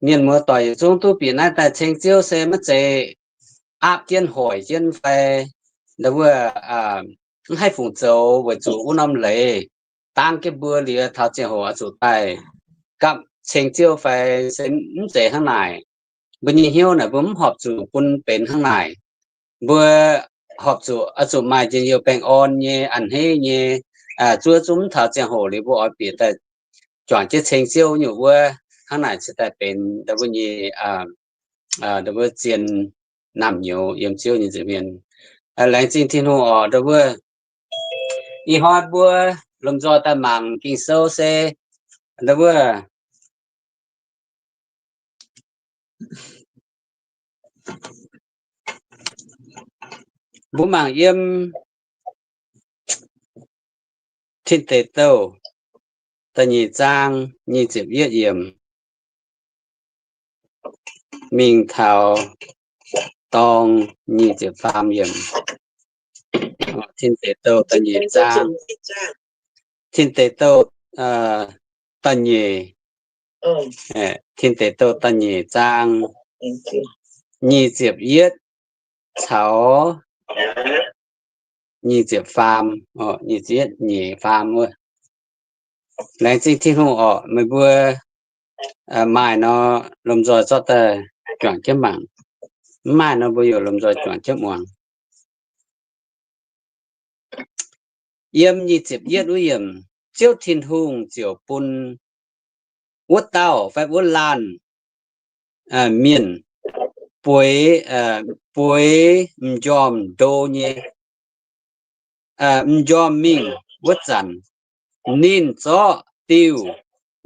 Mienh muoz doic yietc zungv duqv bieqc naaiv daaih ceng Ziouv se maiv zeiz aapv jienv hoic jienv fai ndau wuov mv haih fungc zoux weic zuqc wuov norm leiz dangv jienv mbuo liuz taux ziangh hoc oix zuqc daaih gapv ceng Ziouv fai se mv zeiz hnangv naaic. Mbuo nyei hnyouv naaic mbuo mv horpc zuqc bun benx hnangv naaic. Mbuo horpc zuqc oix zuqc maaih njien-youh baengh orn nyei a'hneiv nyei zuov zungv taux ziangh hoc liuz mbuo oix bieqc daaih juangc jienv ceng Ziouv nyungc wuov, hnangv naaic cingx daaih benx ndau wuov nyei, ndau wuov zien naamh nyouz yiem Ziouv nyei nza'hmien. Laengz zingh Tin-Hungh oc, ndau wuov ih hnoi mbuo lomh nzoih daaih mangc Ging-Sou se ndau wuov mbuo mangc yiem Tin Deic Douh da'nyeic zaang nyic ziepc yietv yiemc mingh taux dorng nyic ziepc faam yiemc. Tin Deic Douh da'nyeic zaang, Tin Deic Douh da'nyeic, Tin Deic Douh da'nyeic zaang nyic ziepc yietv caux nyic ziepc faam, nyic ziepc yietv, nyic faam wuov. Laengz zingh Tin-Hungh oc, meih mbuo maaih nor lomh nzoih zorqv daaih juangc jienv mangc. Mv maaih nor mbuo yaac lomh nzoih juangc jienv muangx. Yiem nyic ziepc yietv wuov yiemc, Ziouv Tin-Hungh ziouc bun wuov dauh fai wuov laanh mienh bueix, bueix m'njormh ndo nyei, m'njormh mingh wuov zanc, ninh zorqv diuh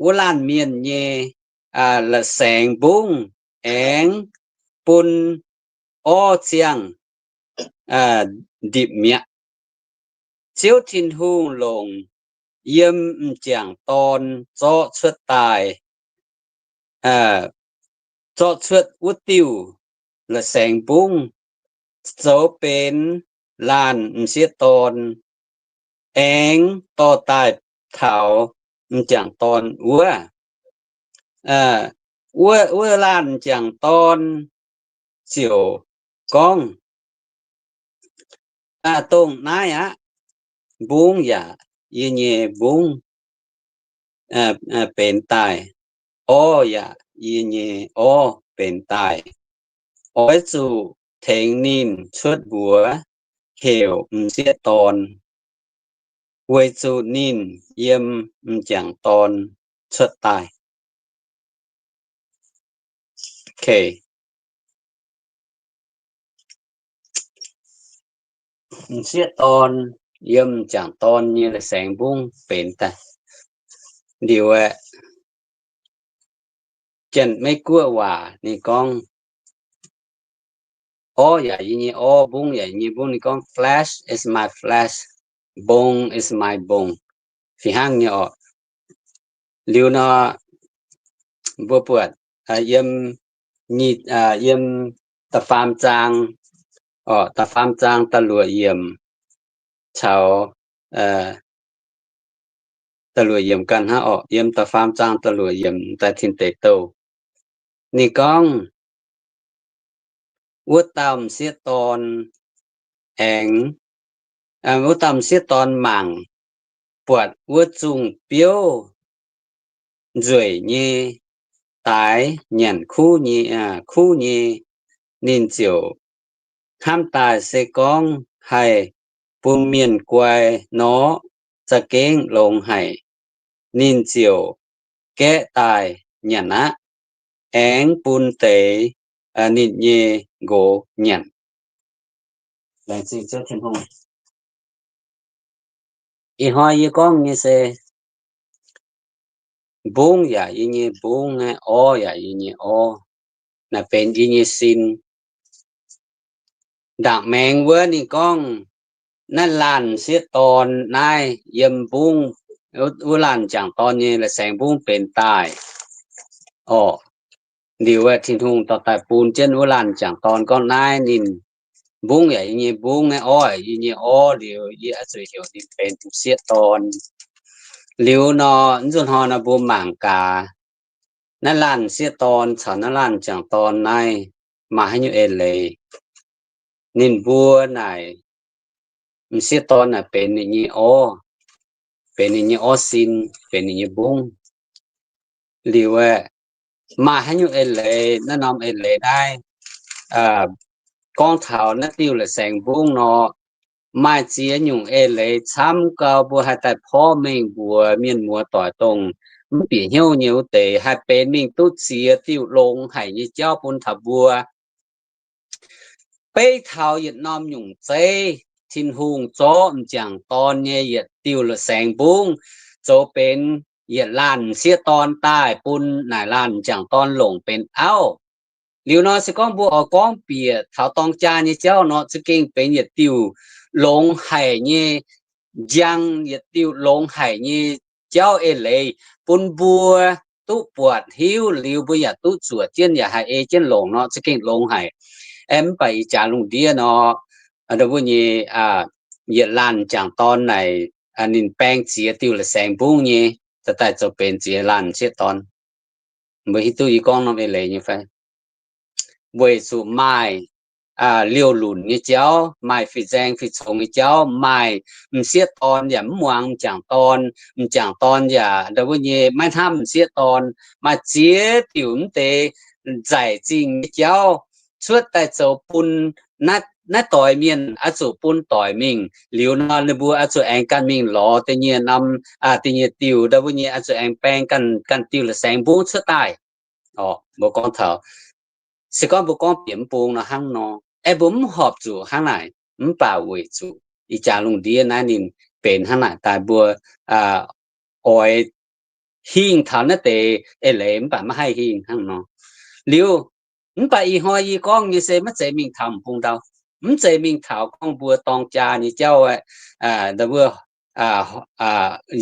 wuov laanh mienh nyei la'saengx mbungv aengx bun orv ziangh ndipc mi'aqv. Ziouv Tin-Hungh longc yiem m'jangc dorn zorqv cuotv daaih, zorqv cuotv wuov diuh la'saengx mbungv zoux benx laanh m'sieqv dorn, aengx dorh daaih taux m'jangc dorn wuov. Wuov, wuov laanh m'jangc dorn ziouc gorngv, Dongh naaiv aqv. Mbungv yaac yie nyei mbungv benx daaih, orv yaac yie nyei orv benx daaih. Oix zuqc tengx ninh cuotv mbuox heuc m'sieqv dorn, weic zuqc ninh yiem m'jangc dorn cuotv daaih. M'sieqv dorn yiem m'jangc dorn nyei la'saengx mbungv benx daaih. Liuz aeqv, Janx-Meiv Guoqv waac ninh gorngv, orv yaac yie nyei orv, mbungv yaac yie nyei mbungv. Ninh gorngv, flesh is my flesh, bone is my bone. Fih hnangv nyei oc. Liuz nor, mbuo buatc yiem, yiem da'faam zaang, da'faam zaang da'luoqc yiemc caux da'luoqc yiemc ganh hnangv orqc. Yiem da'faam zaang da'luoqc yiemc daaih Tin Deic Douh, ninh gorngv, wuov dauh m'sieqv dorn aengx, wuov dauh m'sieqv dorn mangc buatc wuov zungh biouv nzueic nyei, daaix nyanc kuv nyei, kuv nyei. Ninh ziouc hnamv daaih se gorngv haih bun mienh guai nor, za'gengh longx haic. Ninh ziouc gaeqv daaih nyanc aqv, aengx bun deix ninh nyei nqox nyanc. Ih hnoi yie gorngv nyei se, mbungv yaac yie nyei mbungv, orv yaac yie nyei orv, naaiv benx yie nyei sin. Ndaangc maengx wuov ninh gorngv, naaiv laanh m'sieqv dorn naaiv yiem mbungv, wuov laanh m'jangc dorn nyei la'saengx mbungv benx daaih orqc. Liuz aeqv, Tin-Hungh dorh daaih bun jienv wuov laanh m'jangc dorn gorngv, naaiv ninh mbungv yaac yie nyei mbungv, naaiv orv yaac yie nyei orv, liuz yie oix zuqc heuc ninh benx m'sieqv dorn. Liuz nor, nzunc hnoi nor mbuo mangc gaax, naaiv laanh m'sieqv dorn caux naaiv laanh m'jangc dorn naaiv maaih haaix nyungc eix leiz? Ninh mbuo naaic, m'sieqv dorn naaic benx ninh nyei orv, benx ninh nyei orv sin, benx ninh nyei mbungv. Liuz aeqv, maaih haaix nyungc eix leiz? Naaiv norm eix leiz naaiv gorngv taux naaiv diuh la'saengx mbungv nor, maaih ziex nyungc eix leiz camv gau mbuo haih daaih porv mengh mbuox mienh muoz doic dongh mv bieqc hnyouv nyei wuov deix, haih benx mingh duqv ziex diuh longx haic nyei jauv bun taux mbuo. Beiv taux yietc norm nyungc zeiv, Tin-Hungh zorqv m'jangc dorn nyei yietc diuh la'saengx mbungv zoux benx yietc laanh m'sieqv dorn daaih bun naaic laanh m'jangc dorn longc benx auv. Liuz nor se gorngv mbuo oix gorngv bieqc taux dorng jaa nyei jauv nor, za'gengh benx yietc diuh longx haic nyei njang, yietc diuh longx haic nyei jauv eix leiz bun mbuo duqv buatc hiuv liuz mbuo yaac duqv zuoqc jienv yaac haih ei jienv longc nor, za'gengh longx haic. Aeqv, mv baac ih jaax lungh ndiev nor, ndau wuov nyei yietc laanh m'jangc dorn naaic, ninh baeng ziex diuh la'saengx mbungv nyei, daaih zoux benx ziex laanh m'sieqv dorn. Mbuo hiuv duqv yie gorngv norm eix leiz nyei fai? Weic zuqc maaih liouh lunc nyei jauv, maaih fih nzaeng fih congx nyei jauv, maaih m'sieqv dorn yaac mv muangx m'jangc dorn, m'jangc dorn yaac ndau wuov nyei maiv hnamv m'sieqv dorn, maaih ziex diuc mv deix nzaic zingh nyei jauv cuotv daaih zoux bun naaiv doix mienh oix zuqc bun doic mingh. Liuz nor ninh mbuo oix zuqc aengx ganh mingh lorz da'nyeic norm, da'nyeic diuh ndau wuov nyei oix zuqc aengx baeng ganh diuh la'saengx mbungv cuotv daaih. Mbuo gorngv taux, se gorngv mbuo gorngv bieqc mv bung nor hnangv nor, aeqv, mbuo mv horpc zuqc hnangv naaic. Mv baac weic zuqc ih jaax lungh ndiev naaiv ninh benx hnangv naaic daaih, mbuo oix hingh taux naaiv deix eix leiz mv baac maiv haih hingh hnangv nor. Liuz, mv baac ih hnoi yie gorngv nyei se maiv zeiz mingh taux m'bung ndau, mv zeiz mingh taux gorngv mbuo dorng jaa nyei jauv aeqv, ndau wuov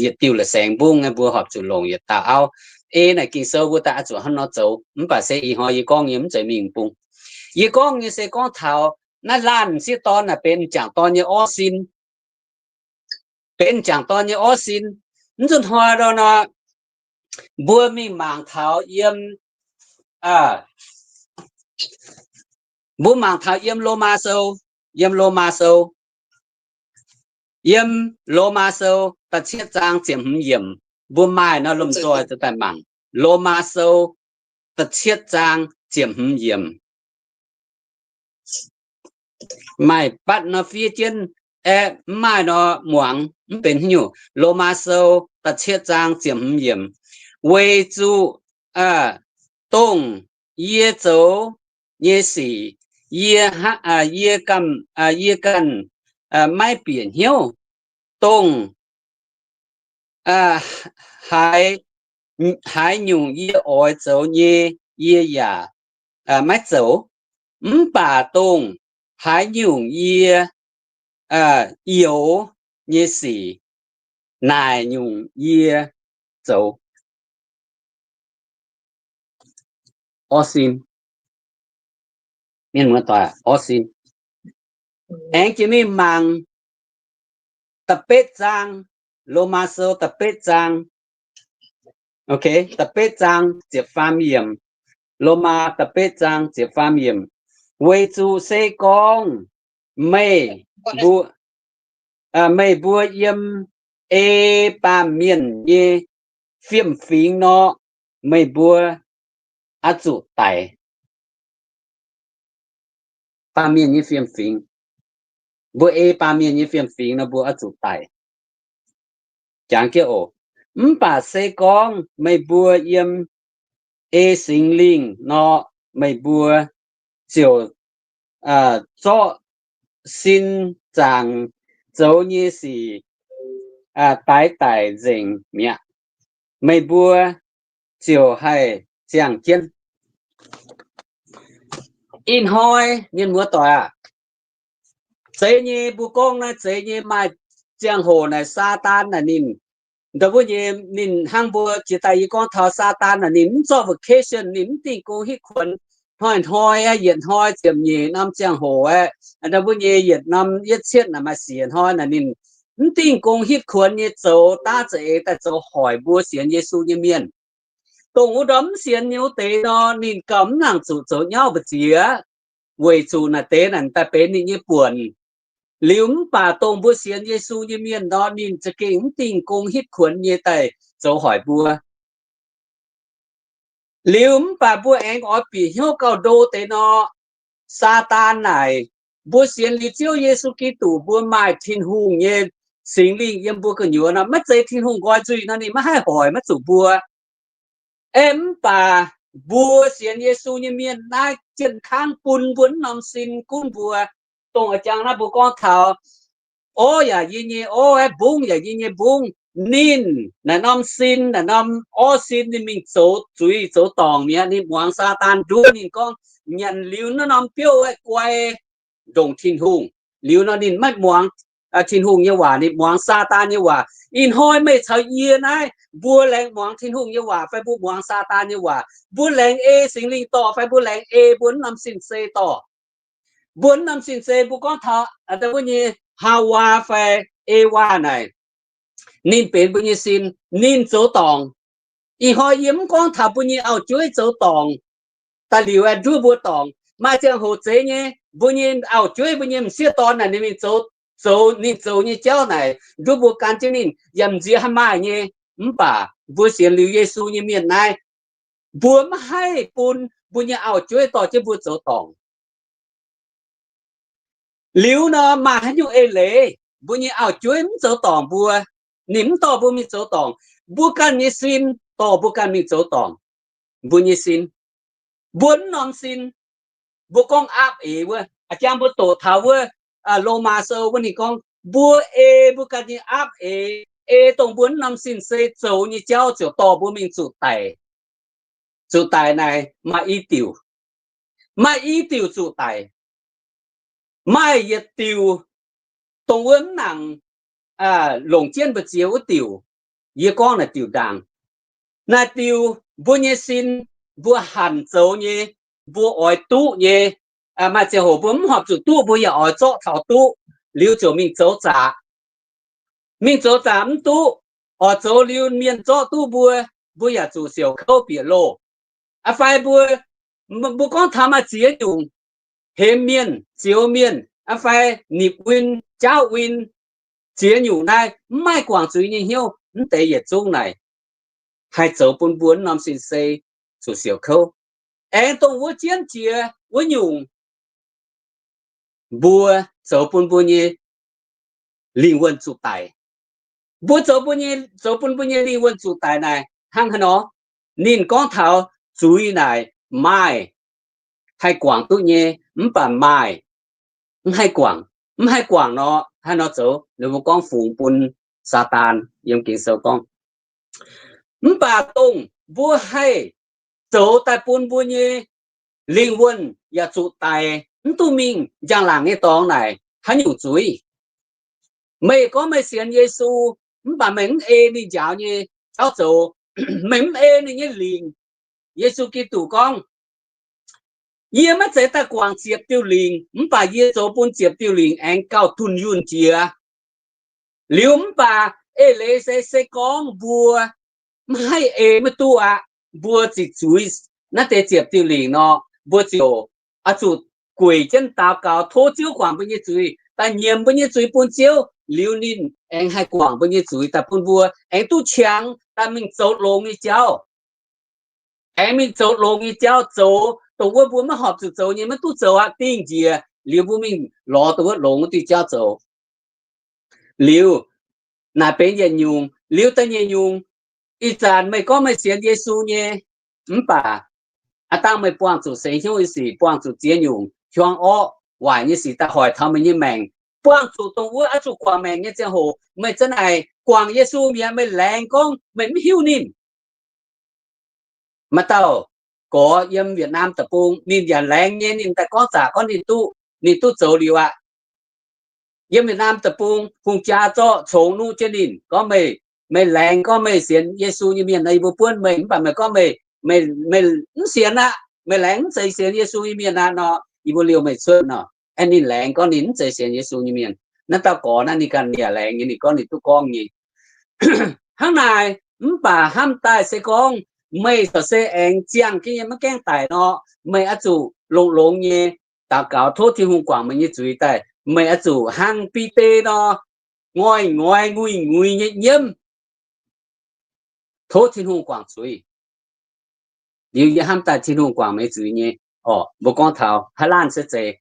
yietc diuh la'saengx mbungv aeqv, mbuo horpc zuqc longc yietc dauh auv. Ei naaic Ging-Sou mbuo daaih oix zuqc hnangv nor zoux, mv baac se ih hnoi yie gorngv nyei mv zeiz mingh m'bung. Yie gorngv nyei se gorngv taux naaiv laanh m'sieqv dorn naaic benx m'jangc dorn nyei orv sin, benx m'jangc dorn nyei orv sin. Mv zuqc hnoi ndau nor, mbuo mingh mangc taux yiem, mbuo mangc taux yiem Lomaa Sou, yiem Lomaa Sou, yiem Lomaa Sou da'cietv zaang ziepc hmz yiemc. Mbuo maaih nor lomh nzoih zoux daaih mangc Lomaa Sou da'cietv zaang ziepc hmz yiemc. Maaih batv nor fiev jienv, aeqv, mv maaih nor muangx, mv benx haaix nyungc. Lomaa Sou da'cietv zaang ziepc hmz yiemc. Weic zuqc dongh yie zoux nyei sic, yie, yie ganh, yie ganh maiv bieqc hnyouv, dongh haaix, haaix nyungc yie oix zoux nyei, yie yaac maiv zoux. Mv baac dongh haaix nyungc yie youx nyei sic, naaic nyungc yie zoux. Orv sin. Mienh muoz-doic, orv sin. Aengx jiex mingh mangc da'betv zaang, Lomaa Sou da'betv zaang, da'betv zaang ziepc faam yiemc. Lomaa da'betv zaang ziepc faam yiemc. Weic zuqc se gorngv meih mbuo, meih mbuo yiem ei baamh mienh nyei fiem-fingx nor, meih mbuo oix zuqc daic. Baamh mienh nyei fiem-fingx, mbuo ei baamh mienh nyei fiem-fingx nor, mbuo oix zuqc daic. Jangx jienv oc. Mv baac se gorngv meih mbuo yiem ei Singx Lingh nor, meih mbuo ziouc zorqv sin zaangc zoux nyei sic daix daic nzengc mi'aqv. Meih mbuo ziouc haih ziangh jienv. Ih hnoi mienh muoz-doic aah, zeiz nyei, mbuo gorngv naaiv zeiz nyei. Maaih ziangh hoc naaic Saadaan naaic ninh, ndau wuov nyei, ninh hnangv mbuo jiex daaih yie gorngv taux Saadaan naaic ninh mv zorqv vacation, ninh mv dingh gong hitv kuonx. Hnoi-hnoi aeqv, yietc hnoi ziepc nyeic norm ziangh hoc aeqv, ndau wuov nyei yietc norm yietv cietv naaic maaih siec hnoi naaic ninh mv dingh gong hitv kuonx nyei zoux daav za'eix daaih zoux hoic mbuo sienx Yesu nyei mienh. Dongh wuov ndorm mv sienx nyei wuov deix nor, ninh gauh mv nangc zuqc zoux nyauv mbu'ziex, weic zuqc naaic deix naaic daaih benx ninh nyei buonc. Liuz mv baac dongh mbuo sienx Yesu nyei mienh nor, ninh za'gengh mv dingh gong hitv kuonx nyei daaih zoux hoic mbuo. Liuz mv baac mbuo aengx oix bieqc hnyouv gauh ndo deix nor, Saadaan naaic, mbuo sienx liuz Ziouv Yesu Giduc, mbuo maaih Tin-Hungh nyei Singx Lingh yiem mbuo gu'nyuoz nor, maiv zeiz Tin-Hungh nqoi nzuih nor, ninh maiv haih hoic maiv zuqc mbuo. Aeqv, mv baac mbuo sienx Yesu nyei mienh naaiv jien kangv bun mbuo wuov norm sin gunv mbuo. Dongh a'jang naaiv mbuo gorngv taux orv yaac yie nyei orv, mbungv yaac yie nyei mbungv. Ninh naaic norm sin, naaic norm orv sin, ninh mingh zoux zuiz zoux dorngc mi'aqv. Ninh muangx Saadaan nduov, ninh gorngv, nyanc liuz naaiv norm biouv aeqv, guai ndongc Tin-Hungh. Liuz nor ninh maiv muangx Tin-Hungh nyei waac, ninh muangx Saadaan nyei waac. Ih hnoi meih caux yie naaiv, mbuo laengz muangx Tin-Hungh nyei waac fai mbuo muangx Saadaan nyei waac? Mbuo laengz ei Singx Lingh dorh fai mbuo laengz ei mbuo wuov norm sin-seix dorh? Mbuo wuov norm sin-seix, mbuo gorngv taux wuov nyei Haawaa fai Ewaa naaic, ninh benx mbuo nyei sin, ninh zoux dorngc. Ih hnoi yie mv gorngv taux mbuo nyei auv-jueiv zoux dorngc daaih liuz aeqv, nduov mbuo dorngc. Maaih ziangh hoc zeiz nyei, mbuo nyei auv-jueiv, mbuo nyei m'sieqv dorn naaic, ninh mingh zoux, zoux ninh zoux nyei jauv naaic, nduov mbuo gan jienv ninh yaac m'nziex haih maaih nyei. Mv baac mbuo sienx liuz Yesu nyei mienh naaiv, mbuo maiv haih bun mbuo nyei auv-jueiv dorh jienv mbuo zoux dorngc. Liuz nor maaih haaix nyungc eix leiz mbuo nyei auv-jueiv mv zoux dorngc mbuo, ninh mv dorh mbuo mingh zoux dorngc? Mbuo ganh nyei sin dorh mbuo ganh mingh zoux dorngc. Mbuo nyei sin, mbuo wuov norm sin, mbuo gorngv aapv eix wuov. A'jang mbuo doqc taux wuov Lomaa Sou wuov, ninh gorngv mbuo ei mbuo ganh nyei aapv eix, ei dongh mbuo wuov norm sin-seix zoux nyei jauv ziouc dorh mbuo mingh zuqc daic. Zuqc daic naaic maaih i diuc, maaih i diuc zuqc daic. Maaih yietc diuc, dongh wuov mv nangc longc jienv mbu'ziex wuov diuc. Yie gorngv naaic diuc ndaangc. Naaic diuc mbuo nyei sin, mbuo hanc zoux nyei, mbuo oix duqv nyei. Maaih ziangh hoc mbuo mv horpc zuqc duqv, mbuo yaac oix zorqv taux duqv, liuz ziouc mingh zoux zaqc. Mingh zoux zaqc mv duqv, oix zoux liuz mienh zorqv duqv mbuo, mbuo yaac zuqc siouc kouv bieqc loh. Aa fai mbuo, mbuo gorngv taux maaih ziex nyungc, hemx mienh, zioux mienh, aa fai nipc win, jaauv win, ziex nyungc naaiv mv maaih guangc zuiz nyei hnyouv, mv deix yietc zungv naaic haih zoux bun mbuo wuov norm sin-seix zuqc siouc kouv. Aengx dongh wuov jienv jiex wuov nyungc, mbuo zoux bun mbuo nyei lingh wuonh zuqc daic. Mbuo zoux, zoux bun mbuo nyei lingh wuonh zuqc daic naaic hnangv haaix nor? Ninh gorngv taux zuiz naaic maaih haih guangc duqv nyei, mv baac maaih mv haih guangc. Mv haih guangc nor, haaix nor zoux? Ninh mbuo gorngv fungx bun Saadaan. Yiem Ging-Sou gorngv, mv baac dongh mbuo haih zoux daaih bun mbuo nyei lingh wuonh yaac zuqc daic, mv duqv mingh njang-laangc nyei dorngx naaic, haaix nyungc zuiz? Meih gorngv meih sienx Yesu, mv baac meih mv ei ninh njaaux nyei jauv zoux, meih mv ei ninh nyei lingc. Yesu Giduc gorngv, yie maiv zeiz daaih guangc ziepc diuh lingc, mv baac yie zoux bun ziepc diuh lingc aengx gauh dunh yunh jiex. Liuz mv baac eix leiz se, se gorngv mbuo mv haih ei maiv duqv aqv, mbuo ziqc zuiz naaiv deix ziepc diuh lingc nor, mbuo ziouc oix zuqc gueic jienv daux gaux tov Ziouv guangc mbuo nyei zuiz, daaih nyiemc mbuo nyei zuiz bun Ziouv, liuz ninh aengx haih guangc mbuo nyei zuiz daaih bun mbuo aengx duqv qangx daaih mingh zoux longx nyei jauv. Aengx mingh zoux longx nyei jauv, zoux dongh wuov mbuo maiv horpc zuqc zoux nyei, maiv duqv zoux aqv, dingh njiec, liuz mbuo mingh lorz dongh wuov longx wuov diuh jauv zoux. Liuz naaic benx yietc nyungc. Liuz da'nyeic nyungc, ih zanc meih gorngv meih sienx Yesu nyei, mv baac aav dangh meih buangh zuqc seix hnyouv nyei sic, buangh zuqc ziex nyungc: hiuang orqv, waaic nyei sic daaih hoic taux meih nyei maengc. Buangh zuqc dongh wuov oix zuqc guangc maengc nyei ziangh hoc, meih za'naaic guangc Yesu mi'aqv, meih laengz gorngv meih mv hiuv ninh. Maaih dauh gorx yiem Việt Nam deic-bung, ninh yaac laengz nyei, ninh daaih gorngv zaqc gorngv ninh duqv, ninh duqv zoux liuz aqv. Yiem Việt Nam deic-bung, hungh jaa zorqv congx nuqv jienv ninh gorngv, meih, meih laengz gorngv meih sienx Yesu nyei mienh nor, yie mbuo buonv meih. Mv baac meih gorngv meih, meih, meih mv sienx aqv, meih laengz mv zeiz sienx Yesu nyei mienh aqv nor, yie mbuo liouh meih cuotv nor. Aeqv, ninh laengz gorngv ninh mv zeiz sienx Yesu nyei mienh. Naaiv dauh gorx naaiv ninh ganh yaac laengz nyei, ninh gorngv ninh duqv gorngv nyei. Hnangv naaic, mv baac hnamv daaih se gorngv Meih corc se aengx ziangh jienv nyei maiv gaengh daic nor, meih oix zuqc longx-longx nyei daux gaux tov Tin-Hungh guangc meih nyei zuiz daaih. Meih oix zuqc hnangv Bide nor, ngoix-ngoix nguiz-nguiz nyei nyiemv, tov Tin-Hungh guangc zuiz. Liuz yie hnamv daaih Tin-Hungh guangc meih zuiz nyei. Orqc, mbuo gorngv taux haaix laanh se zeiz.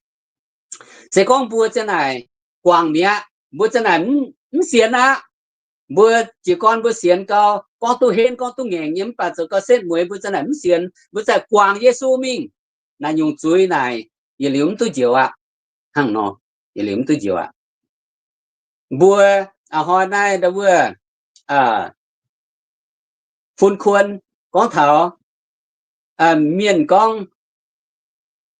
Se gorngv mbuo ziang naaic guangc mi'aqv, mbuo ziang naaic mv sienx aqv. Mbuo jiez gorn mbuo sienx gau, gorngv duqv henv, gorngv duqv ngaengc nyei, mv baac zoux gau setv mueiz mbuo ziang naaic mv sienx, mbuo zaih guangc Yesu mingh, naaic nyungc zuiz naaic yietc liuz mv duqv njoux aqv. Hnangv nor, yietc liuz mv duqv njoux aqv. Mbuo a'hnoi naaiv ndau wuov fun kuon gorngv taux mienh gorngv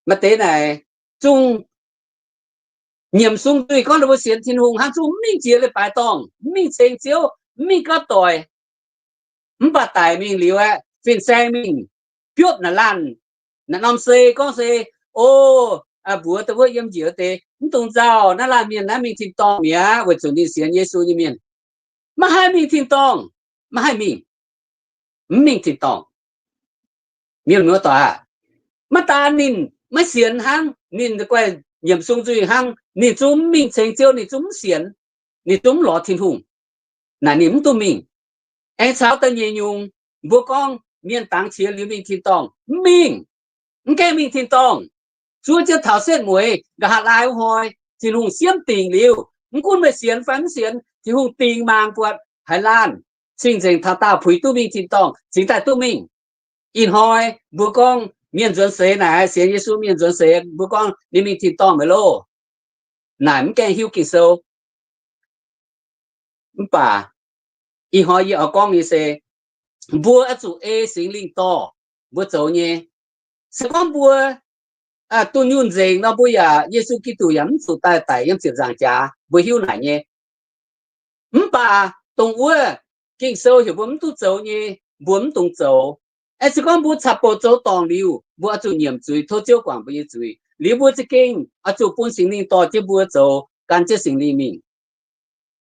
maaih deix naaic zungv nyiemc sung nzuih gorngv ninh mbuo sienx Tin-Hungh hnangv, zungv mv mingh jiex leiz-baaix dorngh, mv mingh ceng Ziouv, mv mingh gapv doic, mv baac daic mingh liuz aeqv, fin-saeng mingh biopv naaic laanh, naaic norm sei gorngv se, o, mbuox dongh wuov yiem njiec deix, mv dungx nzauh, naaiv laanh mienh naaiv mingh tin-dorngh mi'aqv, weic zuqc ninh sienx Yesu nyei mienh. Maiv haih mingh tin-dorngh, maiv haih mingh, mv mingh tin-dorngh. Mienh muoz-doic aah, maiv daan ninh maiv sienx hnangv, ninh guaih nyiemc sung nzuih hnangv, ninh zungv mv mingh ceng Ziouv, ninh zungv mv sienx, ninh zungv mv lorz Tin-Hungh. Naaic ninh mv duqv mingh. Aengx caux da'nyeic nyungc, mbuo gorngv mienh dangx qiex liuz mingh tin-dorngh, mv mingh. Mv gaengh mingh tin-dorngh. Zuov jienv taux setv mueiz, nqa'haav laai wuov hnoi, Tin-Hungh siemv dingc liuz, mv gunv meih sienx fai mv sienx, Tin-Hungh dingc mangc buatc haaix laanh cing-nzengc taux daauh puix duqv mingh tin-dorngh, cingx daaih duqv mingh. Ih hnoi mbuo gorngv mienh nzuonx seix naaic, sienx Yesu mienh nzuonx seix, mbuo gorngv ninh mingh tin-dorngh mi'aqv loh. Naaic mv gaengh hiuv Ging-Sou. Mv baac ih hnoi yie oix gorngv nyei se, mbuo oix zuqc ei Singx Lingh dorh mbuo zoux nyei. Se gorngv mbuo dunh yunh nzengc nor, mbuo yaac, Yesu Giduc yaac mv zuqc daaih daic yiem ziepc nzaangc jaax, mbuo hiuv naaic nyei. Mv baac dongh wuov Ging-Sou heuc mbuo mv duqv zoux nyei, mbuo mv dungx zoux. Aeqv, se gorngv mbuo caqv-bouc zoux dorngc liuz, mbuo oix zuqc nyiemc zuiz, tov Ziouv guangc mbuo nyei zuiz. Liuz mbuo za'gengh oix zuqc bun Singx Lingh dorh jienv mbuo zoux, gan jienv Singx Lingh mingh.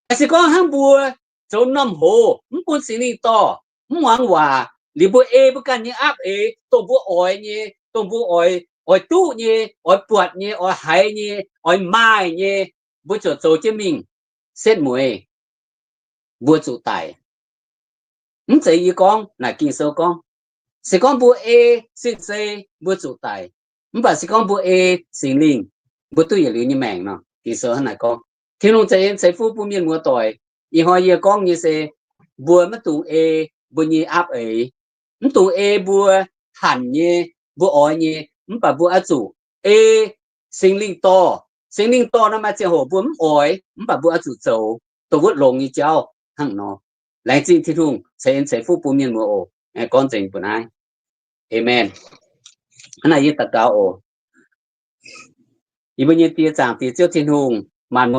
Aeqv, se gorngv hnangv mbuo zoux norm hoz mv bun Singx Lingh dorh, mv muangx waac, liuz mbuo ei mbuo ganh nyei aapv eix, dongh mbuo oix nyei, dongh mbuo oix, oix duqv nyei, oix buatc nyei, oix haiz nyei, oix maaih nyei, mbuo ziouc zoux jienv mingh, setv mueiz mbuo zuqc daic. Mv zeiz yie gorngv, naaic Ging-Sou gorngv. Se gorngv mbuo ei sin-zei, mbuo zuqc daic. Mv baac se gorngv mbuo ei Singx Lingh, mbuo duqv yietc liuz nyei maengc nor. Ging-Sou hnangv naaic gorngv. Tin-Hungh ceix en ceix fuqv bun mienh muoz-doic. Ih hnoi yie gorngv nyei se, mbuo maiv dungx ei mbuo nyei aapv eix, mv dungx ei mbuo hanc nyei, mbuo oix nyei, mv baac mbuo oix zuqc ei Singx Lingh dorh. Singx Lingh dorh nor, maaih ziangh hoc mbuo mv oix, mv baac mbuo oix zuqc zoux dongh wuov longx nyei jauv hnangv nor. Laengz zingh Tin-Hungh ceix en ceix fuqv bun mienh muoz oc. Gorngv nzengc mbuo naaiv. Aamen. Hnangv naaic yie daux gaux oc. Yie mbuo nyei Die, zaangc Diex Ziouv Tin-Hungh, maanc muotc